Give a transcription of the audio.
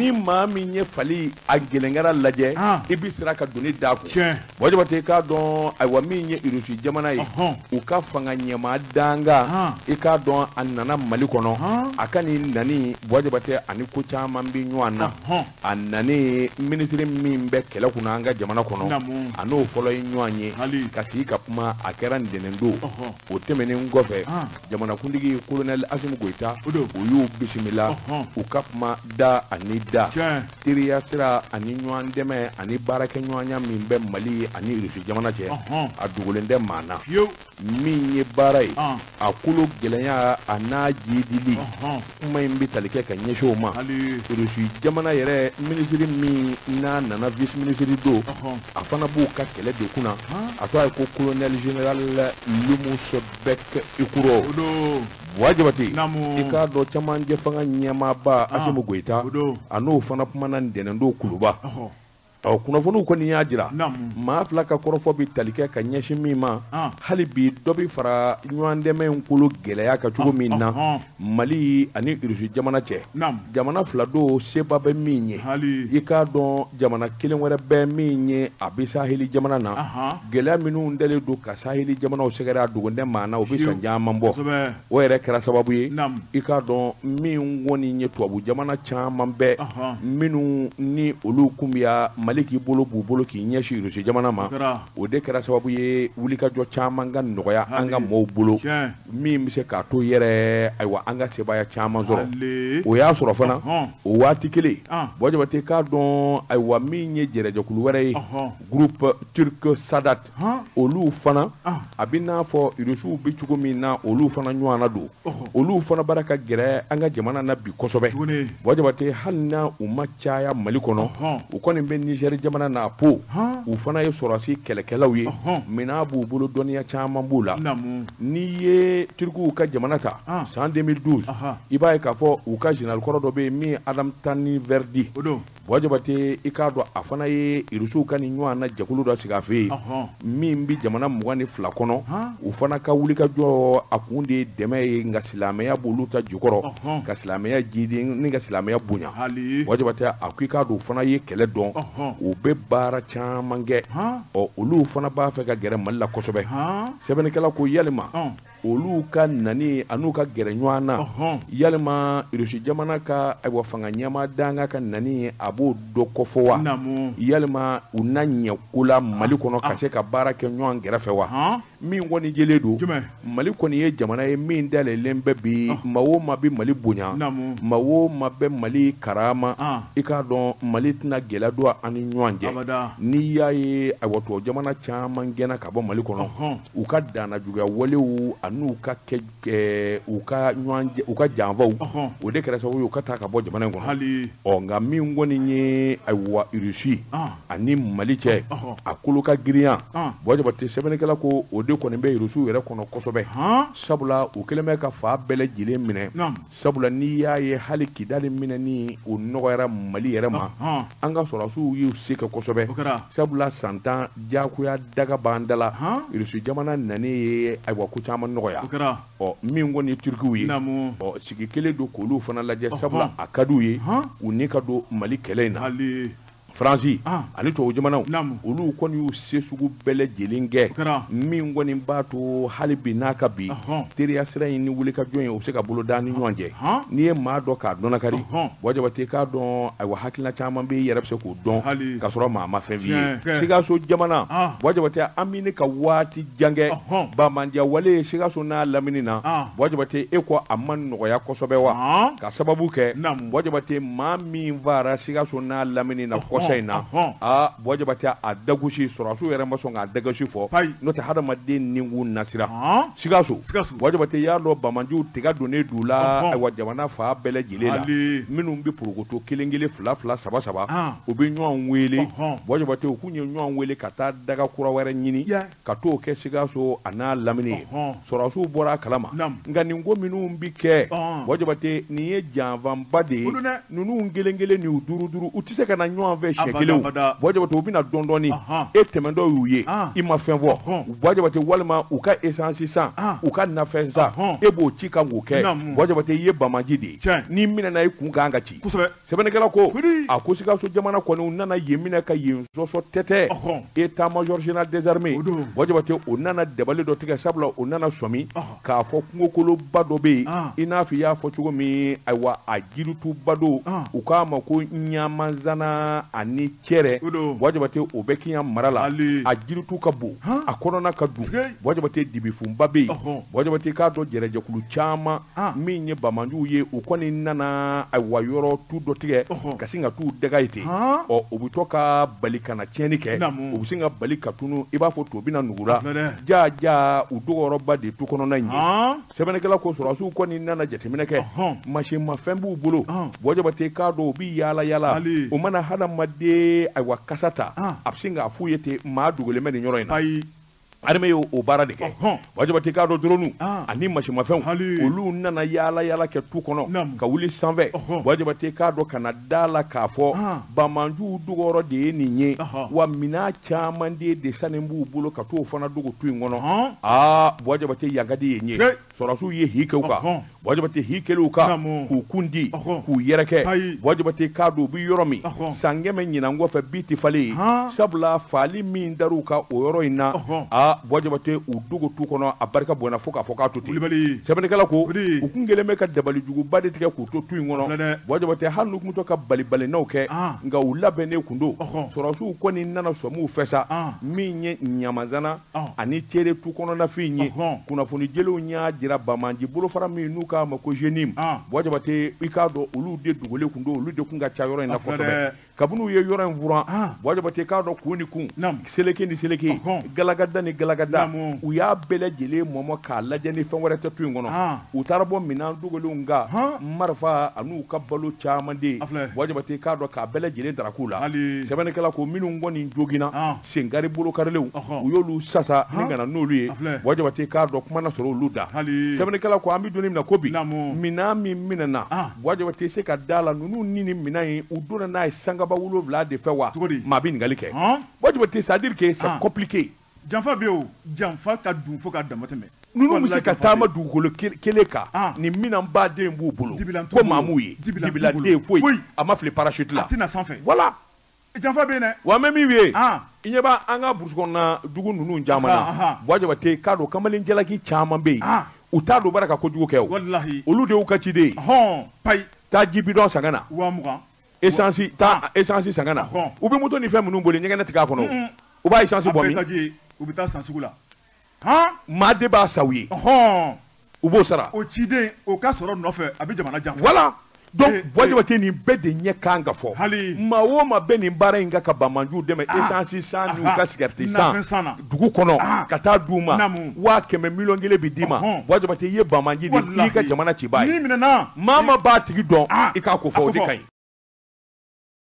Ni maa min ye fali a gɛlɛnkara lajɛ, i bɛ siran ka doni d'a kun. Buwa Jabate, i k'a dɔn ayiwa min ye Irisi jamana ye, u ka fanga ɲɛmaa dankan, i k'a dɔn a nana Mali kɔnɔ. A ka nin nani, Buwa Jabate, ani ko caman bɛ ɲɔgɔn na. A nani, minisiri min bɛ kɛlɛ kunna an ka jamana kɔnɔ, a n'o fɔlɔ ye ɲɔgɔn ye ka sigi ka kuma. A kɛra ntɛnɛn don. O tɛmɛnen kɔfɛ, jamanakuntigi Kolonɛli Asimi Goyita, u y'u bisimila, u ka kuma da ani da, teriya sira ani ɲɔgɔn dɛmɛ ani baarakɛɲɔgɔnya min bɛ Mali ani Irisi jamana cɛ, a dogolen tɛ maa na. Min ye baara ye, a kolo gɛlɛnya a n'a jidili, kuma in bɛ tali kɛ ka ɲɛsin o ma. Irisi jamana yɛrɛ minisiri min n'a nana, vice minisiri don, a fana b'u ka kɛlɛ de kunna. A tɔgɔ ye ko Colonel Général Lumusbek Ikuro. Buwa Jabate, i k'a dɔn camancɛ fanga ɲɛmaaba Asimi Goyita, a n'o fana kumana ntɛnɛn don Kuluba. Ɔ, kunnafoniw kɔni y'a jira, maa fila ka kɔrɔfɔ bɛ tali kɛ ka ɲɛsin min ma, hali bi dɔ bɛ fara ɲɔgɔn dɛmɛ in kolo gɛlɛya ka cogo min na Mali ani Irisi jamana cɛ. Jamana fila don, seba bɛ min ye, i k'a dɔn jamana kelen wɛrɛ bɛ min ye, a bɛ saheli jamana na. Gɛlɛya minnu dalen don ka saheli jamanaw sɛgɛrɛ, a dogo tɛ maa na, o bɛ san caman bɔ. O yɛrɛ kɛra sababu ye, i k'a dɔn min kɔni ye tubabu jamana caman bɛɛ minnu ni olu kun bɛ Mali k'i bolo b'u bolo k'i ɲɛsin Irisi jamana ma, o de kɛra sababu ye wulikajɔ caman ka nɔgɔya an ka maaw bolo, min bɛ se k'a to yɛrɛ ayiwa an ka sebaaya caman sɔrɔ. O y'a sɔrɔ fana o waati kelen, Buwa Jabate, k'a dɔn ayiwa min ye jɛrɛjɛkulu wɛrɛ ye, groupe turc Sadat, olu fana, a bɛ n'a fɔ Irisiw bɛ cogo min na, olu fana ɲɔgɔn na don. Olu fana bara ka gɛrɛ an ka jamana na bi kosɛbɛ. Buwa Jabate, hali n'a u ma caya Mali kɔnɔ, u kɔni bɛ Nizɛri jamana na po. U fana ye sɔrɔdasi kɛlɛkɛlaw ye, minɛn b'u bolo, dɔnniya caman b'u la. N'i ye Turkiw ka jamana ta san 2012, i b'a ye k'a fɔ u ka général kɔrɔ dɔ bɛ yen min ye Adam Tanriverdi. Buwa Jabate, i k'a dɔn a fana ye Irisiw ka nin ɲɔgɔn na jɛkulu dɔ sigi a fɛ yen min bɛ jamana 22 kɔnɔ. U fana ka wulikajɔ, a kun de ye dɛmɛ ye, nka silamɛya b'olu ta jukɔrɔ, ka silamɛya jidi ni ka silamɛya bonya. Buwa Jabate, a ko i k'a dɔn u fana ye kɛlɛ dɔn, u bɛ baara caman kɛ. Ɔ, olu fana b'a fɛ ka gɛrɛ Mali la kosɛbɛ. Sɛbɛnnikɛla ko yalima olu ka nani an'u ka gɛrɛ ɲɔgɔn na, yalima Irisi jamana ka ayiwa fanga ɲɛmaa danga ka nani, a b'o dɔ kɔfɔ wa? Yalima u na ɲɛ ko la Mali kɔnɔ ka se ka baara kɛ ɲɔgɔn kɛrɛfɛ wa? Min kɔni jɛlen don, Mali kɔni ye jamana ye min dayɛlɛlen bɛ bi. Maa o maa bɛ Mali bonya, maa o maa bɛ Mali karama, i k'a dɔn Mali tɛna gɛlɛya don an ni ɲɔgɔn cɛ. N'i y'a ye ayiwa tubabu jamana caman gɛnna ka bɔ Mali kɔnɔ, u ka danna juguya walew an'u ka kɛ u ka ɲɔgɔn u ka janfaw, o de kɛra sababu ye u ka taa ka bɔ jamana in kɔnɔ. Ɔ, nka min kɔni ye ayiwa Irisi ani Mali cɛ a kolo ka girinya, Buwa Jabate, sɛbɛnnikɛla ko o de kɔni bɛ Irisiw yɛrɛ kɔnɔ kosɛbɛ, sabula u kɛlen bɛ ka fan bɛɛ lajɛlen minɛ. Sabula n'i y'a ye hali Kidali minɛni o nɔgɔyara Mali yɛrɛ ma, an ka sɔrɔdasiw y'u se kɛ kosɛbɛ, sabula san 10 diyagoya daga b'an da la. Irisi jamana nani ye ayiwa ko caman nɔgɔya. Ɔ, min kɔni ye Turikiw ye, ɔ, sigi kelen don k'olu fana lajɛ, sabula a ka d'u ye u ni ka don Mali kɛlɛ in na. Faransi ani tubabu jamanaw, olu kɔni y'u se sugu bɛɛ lajɛlen kɛ min kɔni b'a to hali bi n'a ka bi teriya sira in ni wulikajɔ in, o bɛ se ka bolo da ni ɲɔgɔn cɛ. N'i ye maa dɔn k'a dɔnnakari, Buwa Jabate, k'a dɔn ayiwa hakilina caman bɛ i yɛrɛ bɛ se k'o dɔn ka sɔrɔ maa ma fɛn f'i ye. Sikaso jamana, Buwa Jabate, an bɛ ka waati jan kɛ banbaanciya wale Sikaso n'a lamini na. Buwa Jabate, e ko a ma nɔgɔya kosɛbɛ wa? Ka sababu kɛ, Buwa Jabate, maa min faara Sikaso n'a lamini na kɔsa in na, aa, Buwa Jabate, a dagosi, sɔrɔdasiw yɛrɛ ma sɔn k'a dagosi fɔ, n'o tɛ hadamaden nikun nasira. Sikaso, Buwa Jabate, y'a dɔn banbaanciw tiga donnen d'u la ayiwa jamana fan bɛɛ lajɛlen la. Minnu bɛ porokoto kelen kelen, fila fila, saba saba, u bɛ ɲɔgɔn wele. Buwa Jabate, u kun ye ɲɔgɔn wele ka taa daga kura wɛrɛ ɲini ka t'o kɛ Sikaso a n'a lamini ye. Sɔrɔdasiw bɔra a kalama, nka nin ko minnu bɛ kɛ, Buwa Jabate, nin ye janfanba de ye. Ninnu kelen kelen ni u duuru duuru, u tɛ se ka na ɲɔgɔn fɛ. siɲɛ kelen Buwa Jabate u bɛna dɔɔni dɔɔni e tɛmɛntɔ y'u ye i ma fɛn fɔ Buwa Jabate walima u ka essence san u ka nafɛn san e b'o ci kan k'o kɛ Buwa Jabate i ye banbaanci de ye n'i minɛna i kun kan ka ci sɛbɛnnikɛla ko a ko Sikaso jamana kɔni u nana yen minɛ ka yen sɔsɔ tɛtɛ état-major général des armées Buwa Jabate o nana dabali dɔ tigɛ sabula o nana sɔmi k'a fɔ kungokoloba dɔ bɛ yen i n'a fɔ i y'a fɔ cogo min ayiwa a jirituba don u k'a ma ko Ɲamanzana ani Cɛrɛ Buwa Jabate o bɛ Kiɲan mara la a jiritu ka bon a kɔnɔna ka dun Buwa Jabate dibifunba bɛ yen Buwa Jabate k'a dɔn jɛrɛjɛkulu caman min ye banbaanciw ye u kɔni nana ayiwa yɔrɔ tu dɔ tigɛ ka sin ka t'u dɛgɛ yen ten ɔ u bɛ to ka bali ka na tiɲɛni kɛ u bɛ sin ka bali ka tunu i b'a fɔ to bɛna nugura ja ja u dogoyɔrɔba de tu kɔnɔna in ye sɛbɛnnikɛla ko sɔrɔdasiw kɔni nana jateminɛ kɛ masimafɛn b'u bolo Buwa Jabate k'a dɔn u bɛ yaala yaala o mana hadamaden ayiwa kasa ta a bɛ sin k'a f'u ye ten maa dogolen bɛ nin yɔrɔ in na armée y'o baara de kɛ Buwa Jabate k'a dɔn drone ani masimafɛnw olu nana yaala yaala kɛ tu kɔnɔ ka wuli sanfɛ Buwa Jabate k'a dɔn ka na da la k'a fɔ banbaanciw dogoyɔrɔ de ye nin ye wa minɛn caman de sannen b'u bolo ka t'o fana dogo tu in kɔnɔ aa Buwa Jabate yan ka di yen ye sɔrɔdasiw ye hi kɛ u kan Buwa Jabate hi kɛlen u kan k'u kun di k'u yɛrɛkɛ Buwa Jabate k'a dɔn u bɛ yɔrɔ min san 100 ɲinan kɔfɛ bi tɛ falen ye sabula faali min dar'u kan o yɔrɔ in na aa Buwa Jabate u dogo tu kɔnɔ a barika bonyana fo k'a fɔ k'a to ten sɛbɛnnikɛla ko u kun kɛlen bɛ ka dabalijuguba de tigɛ k'u to tu in kɔnɔ Buwa Jabate hali n'u kun to ka balibalinaw kɛ nka u labɛnnen kun don sɔrɔdasiw kɔni nana sɔmi u fɛ sa min ye Ɲamanzana ani Cere tu kɔnɔnafin ye kunnafoni jɛlenw y'a jira banbaanci bolofara min n'u k'a ma ko JNIM Buwa Jabate i k'a dɔn olu de dogolen kun don olu de kun ka ca yɔrɔ in na kosɛbɛ kabini u ye yɔrɔ in furan Buwa Jabate k'a dɔn kun ni kun seleke ni seleke galagada ni galagada u y'a bɛɛ lajɛlen mɔmɔ k'a lajɛ ni fɛn wɛrɛ tɛ tu in kɔnɔ u taara bɔ minɛn dogolenw kan marifa an'u ka balo caman de Buwa Jabate k'a dɔn k'a bɛɛ lajɛlen darak'u la sɛbɛnnikɛla ko minnu kɔni joginna senkari bolokarilenw u y'olu sasa ni ka na n'olu ye Buwa Jabate k'a dɔn kuma na sɔrɔ olu da sɛbɛnnikɛla ko an bɛ don min na ko bi minɛn min minɛna Buwa Jabate se ka da la ninnu ni minɛn in u donna n'a ye sankaba 7 de fɛ wa maa bɛ ɲininkali kɛ Buwa Jabate c'est à dire que c'est compliqué janfa bɛ yen janfa ka dun fo ka dama tɛmɛ ninnu bɛ se ka taama dugukolo kelen kan nin minɛn baden b'u bolo ko maa m'u ye dibiladen foyi a ma fili parachute la a tɛna sanfɛ voilà janfa bɛ yen dɛ wa an bɛ min ye i ɲɛ b'an ka burusi kɔnɔna dugu ninnu caman na Buwa Jabate k'a dɔn kamalen jalaki caman bɛ yen u t'a dɔn baara ka kojugu kɛ o olu de y'u ka ciden ye payi taa ji bidɔn san ka na 20,000 essence taa essence san ka na u bɛ moto ni fɛn minnu boli ɲɛgɛnɛ tigɛ a kɔnɔ u b'a essence bɔ min u bɛ taa san sugu la maa de b'a sa u ye u b'o sara o ciden o ka sɔrɔ nɔfɛ a bɛ jamana janfa voilà donc Buwa Jabate nin bɛɛ de ɲɛ kan ka fɔ maa o maa bɛ nin baara in kan ka banbaanciw dɛmɛ essence san n'u ka sigarɛti san dugu kɔnɔ ka taa d'u ma 100,000 miliyɔn 1 bɛ d'i ma Buwa Jabate i ye banbaanci de ye i ka jamana cibaa ye maa ma b'a tigi dɔn i k'a ko fɔ o de ka ɲi.